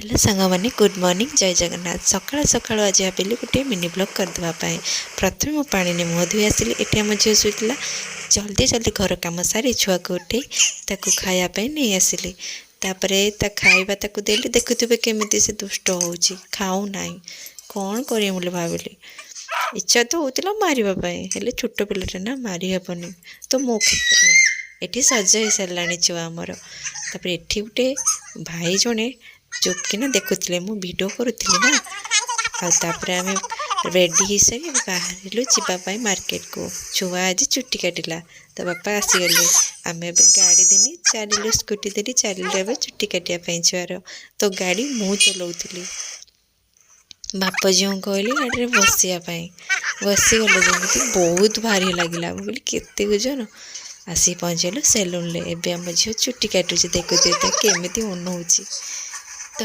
Hello ସାଙ୍ଗମାନେ, good morning, ଜୟ ଜଗନ୍ନାଥ। ସକାଳୁ ସକାଳୁ ଆଜି ଭାବିଲି ଗୋଟିଏ ମିନି ବ୍ଲଗ୍ କରିଦେବା ପାଇଁ। ପ୍ରଥମେ ମୁଁ ପାଣିରେ ମୁହଁ ଧୋଇ ଆସିଲି। ଏଠି ଆମ ଝିଅ ଶୋଇଥିଲା। ଜଲ୍ଦି ଜଲ୍ଦି ଘର କାମ ସାରି ଛୁଆକୁ ଉଠେଇ ତାକୁ ଖାଇବା ପାଇଁ ନେଇ ଆସିଲି। ତାପରେ ତା ଖାଇବା ତାକୁ ଦେଲି। ଦେଖୁଥିବେ କେମିତି ସେ ଦୁଷ୍ଟ ହେଉଛି, ଖାଉନାହିଁ। କ'ଣ କରିବି ବୋଲି ଭାବିଲି। ଇଚ୍ଛା ତ ହେଉଥିଲା ମାରିବା ପାଇଁ, ହେଲେ ଛୋଟ ପିଲାଟା ନା, ମାରି ହେବନି ତ। ମୁଁ ଏଠି ସଜ ହେଇସାରିଲାଣି ଛୁଆ ଆମର। ତାପରେ ଏଠି ଗୋଟେ ଭାଇ ଜଣେ ଚୁପକିନା ଦେଖୁଥିଲେ, ମୁଁ ଭିଡ଼ିଓ କରୁଥିଲି ନା। ଆଉ ତାପରେ ଆମେ ରେଡ଼ି ହେଇସାରି ବାହାରିଲୁ ଯିବା ପାଇଁ ମାର୍କେଟକୁ। ଛୁଆ ଆଜି ଚୁଟି କାଟିଲା, ତା ବାପା ଆସିଗଲେ। ଆମେ ଏବେ ଗାଡ଼ି ଧରି ଚାଲିଲୁ, ସ୍କୁଟି ଧରି ଚାଲିଲୁ ଏବେ ଚୁଟି କାଟିବା ପାଇଁ ଛୁଆର। ତ ଗାଡ଼ି ମୁଁ ଚଲାଉଥିଲି। ବାପ ଝିଅଙ୍କୁ କହିଲି ଗାଡ଼ିରେ ବସିବା ପାଇଁ। ବସିଗଲେ ଯେମିତି, ବହୁତ ଭାରି ଲାଗିଲା। ମୁଁ କହିଲି, କେତେ ଓଜନ! ଆସିକି ପହଞ୍ଚିଗଲୁ ସେଲୁନରେ। ଏବେ ଆମ ଝିଅ ଚୁଟି କାଟୁଛି। ଦେଖୁଥିବେ ତ କେମିତି ଅନଉଛି।